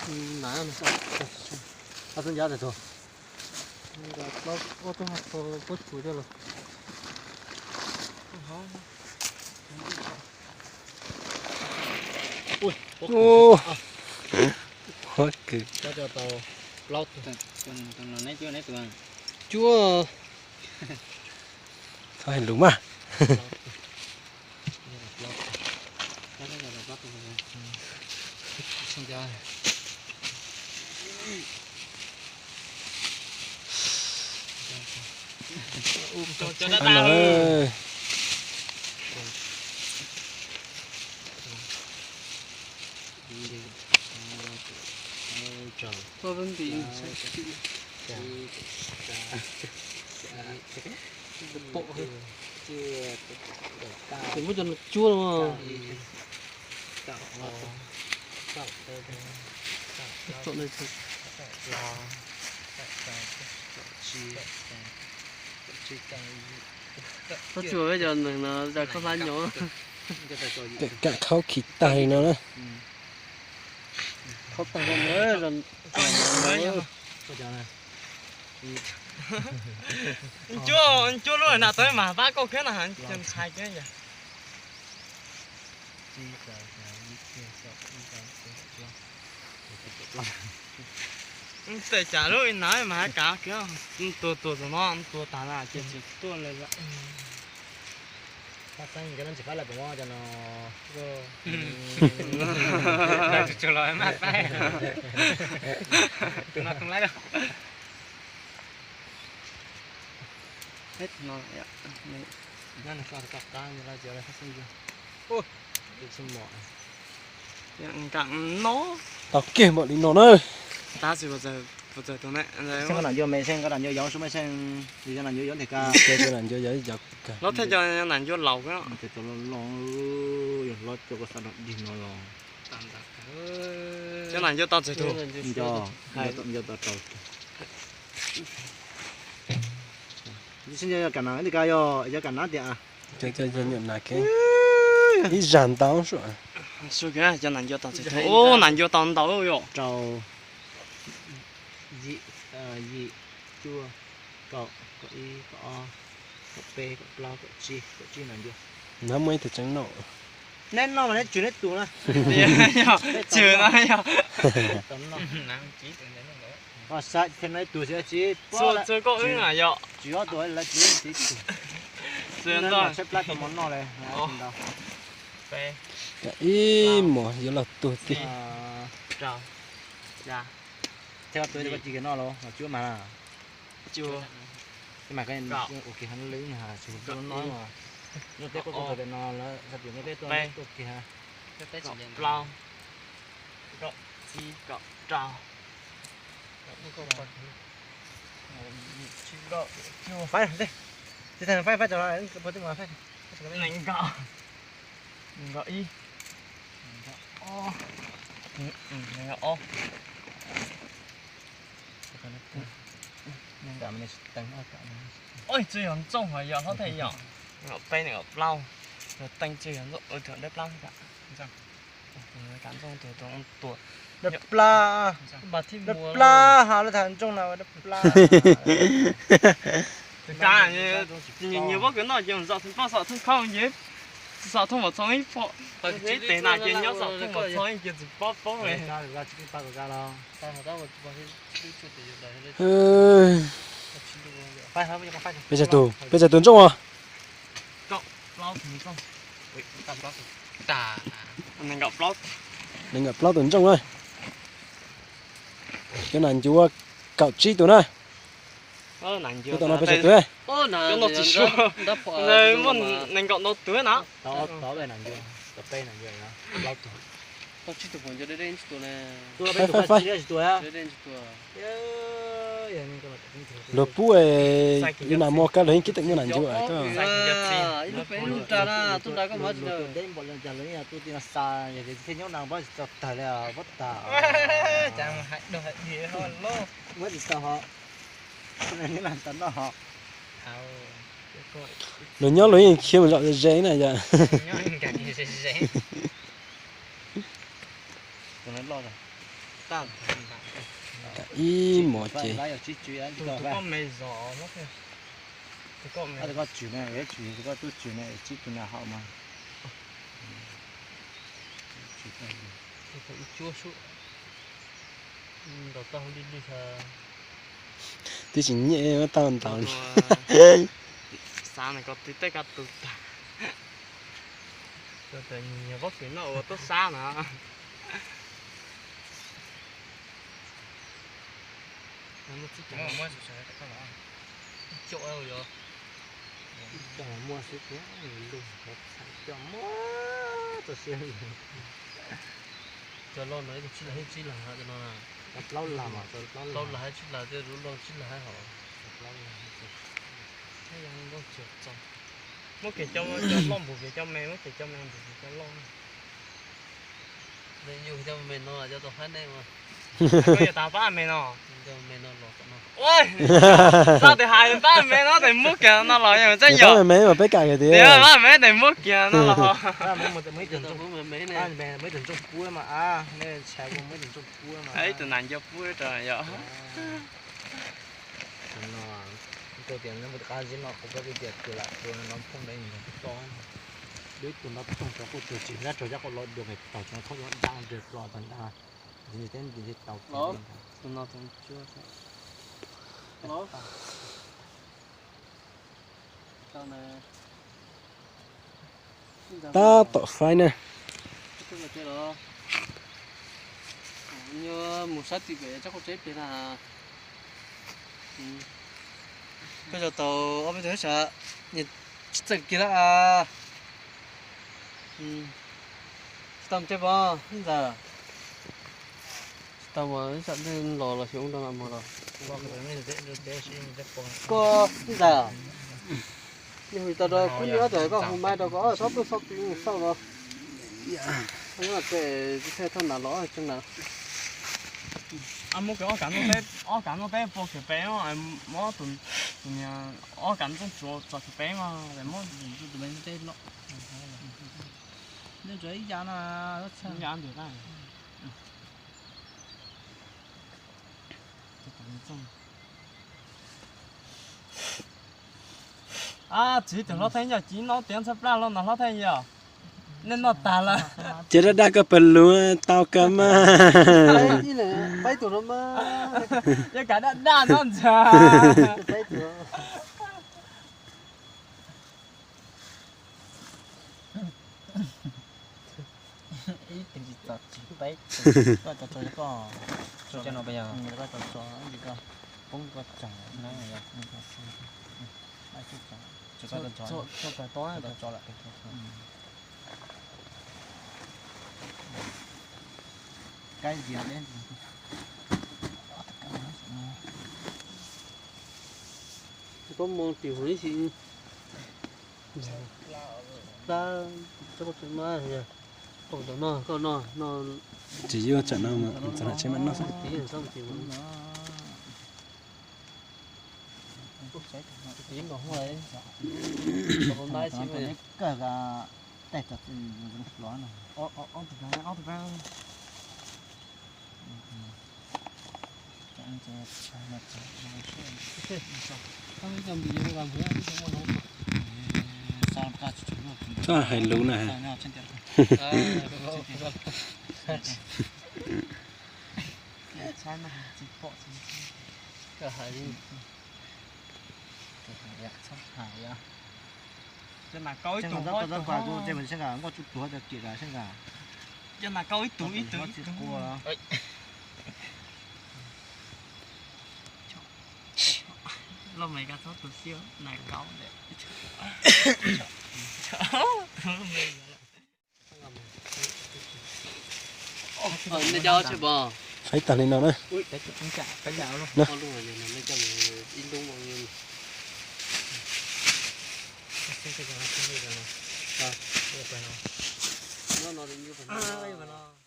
Nab, ob tug ncab tas tug. Ob tug pob tsuas coj los. Ua kws. Cuab. Txhob hais lus mas. Muab cov no cuab no. Tsob tsuas peb cov neeg no zas khaub hlab nyob. Kam khaub khis tag li no na. Khaub tag no. Cuab, cuab lub na tau mas pab kauj kiag na, ntshai kiag yog. Tes cas lub na mas kav kiag, tus tus tus no tus tag na ces tsis tuaj li lawm. Tus no tsis los mas saib. Tus no too lab. Tau kiag npaum li no na. Xeeb koj nam ncua me, xeeb koj nam ncua yau sub me, xeeb li cov nam ncua yau nteg ka. Los thiaj cov nam ncua laus, yog hlob cov koj xav dig no los. Cov nam ncua tau txog tus. Nco, nco tau rau. Xeeb yog kam nam nteg ka, yog yog kam nam tiag. Ib zag ntau. Cov nam ncua tau txog tus, nam ncua tau ntau yom. Rau, yim, yim, cuaj, kaum, kaum ib, kaum ob, kaum peb, kaum plaub, kaum tsib, kaum tsib nam ncua. Nab muaj ib tug tseeb noj. Neb noj mas neb tswv neb tus na. Tswv no yog. Saib thiab noj ib tug xwb tsis pom. Txhua koj wb na yom. Tswv ob tug lawv tswv tib tug. Tswv no tshaib plab tau mov noj li. Ib mos yuav luag tuag tiag. Thiab koj tus koj cia kiag noj los, los cuab mas. Cuab. Ces mas koj ua kiag hov lwb mas, tsis ua noj mas. Nyuj teb quaj quaj tau pem no lawm, xav tias nyuj teb tuaj tuaj kiag. Kaum plaub, kaum tsib, kaum rau. Faib, faib, faib, nees nkaum, nees nkaum ib, nees nkaum ob. Oj, tsis yog ntsooj hos yog hlob thiaj yog. Nees nkaum peb, nees nkaum plaub, yog teej tsis yog ntsooj, dawb plab. Dawb plab, dawb plab ha, lawv tham ntsooj no dawb plab. Nyias pob kws noj ces zom thoob plaub, zom thoob khaub ces zom thoob mos txhoo ib pom. Ib tes na ces nyob zom thoob mos txhoo ces tsis pob paub li. Peb txhais tus, peb txhais tus ntsooj os. Nees nkaum plaub tus ntsooj na. Cov nas ncuav kaum tsib tus na. Cov tom no peb txhais tus. Muaj nees nkaum ntau tus na. Luag pub li nas muaj kab luag yeej kib teem muaj nas ncuav. Luag nyob luag yeej khiav mus zom ze ze na yom. Ib mos ces. Tus koj me zos, tus koj me. Tus koj tuaj tswm na, tswm tus koj tuaj tswm na, tsib tus na haum mas. Ib cuab sub. Ntaus tau li li. Twb tsis nyiam tau ntaus. Xav na koj twb tej koj tus tag. Nyias pob kws noj ua tub sab na. Ib co yog, ib co muaj xwb thiab, lug txhais coj muaj txoj sia. Cov loj no ib tug tsib lag, tsib lag no, plaub lag mas, plaub lag tsib lag, tej lub loj tsib lag hos. Muab kev coj loj npus kev coj me, muab kev coj me npus kev coj loj. Yus cov me no cov tau haib nej mas. Koj yuav tas pab me no. Cov me no los no. Ua, txhob tes hais pab me no tes muab kiag no los yog tseeb yog. Me mas peb kam kiag tiag. Pab me tes muab kiag no los. Ib tug nas nco pub rau yom. Tias qab zib no kuv koj tias tus lam tus no phooj dev nws to. Dub tus no phooj cov kuj tsis nab rau cab qau los dua nqis tau tso thauj yuav dab ntiag plo tag nrho. Tus no tus cuab. Tab tom faib na. Mus sab tim pem tsob qau tseb pem na. Koj zaum tau ob peb tug sab, tsis txawj kiag lawm. Tsis tau mus tsev pov ntxawm. Tsis tau mas ib tsam twg los los xyov ua rau no mus los. Koj ntxawm, nej hu tau rau kuv nyob tawm koj hu mai rau koj txhob pw txhob pw mus xauj los. Tes thaj thaj nas los tseeb na. Muab ob kav noj peb pua khiav pem, muab tus niag ob kav ntxooj tsuav txog khiav pem mas muab tus me ntej los. Ib yam na, ib yam ntawm na. Ab, txiv tus hlob theej yog tsis noj tiav ntxhab plaj los no hlob theej yog. Nej noj tag lawm. Ces daj daj koj pawg lug tau kawg mas. Yog kav daj daj no ntag. Ib tug tsis txog tsis peb, koj tso tso koj, tso no pes yog koj tso tso ib ntsis koj poob koj tsoom na yog. Tso koj tso tso lawm. Kaib diav deb. Koj mus tim huv ib sim. Plab, tsob koj tseem mas, koj no, koj no, no. Tsis yuav tsam no mas txog lam tsheb mas noj xwb. Kawg tej cov hluas no. Txhob hais lus na. Txhob hais. Txhob hais. Cov nas kau ib tug, cov nas kau ib tug ib tug ib tug. Loj me koj txhob tu siab, nas kau ntawm. Nej cov tsheb pov. Faib tag li no na. Ib lub.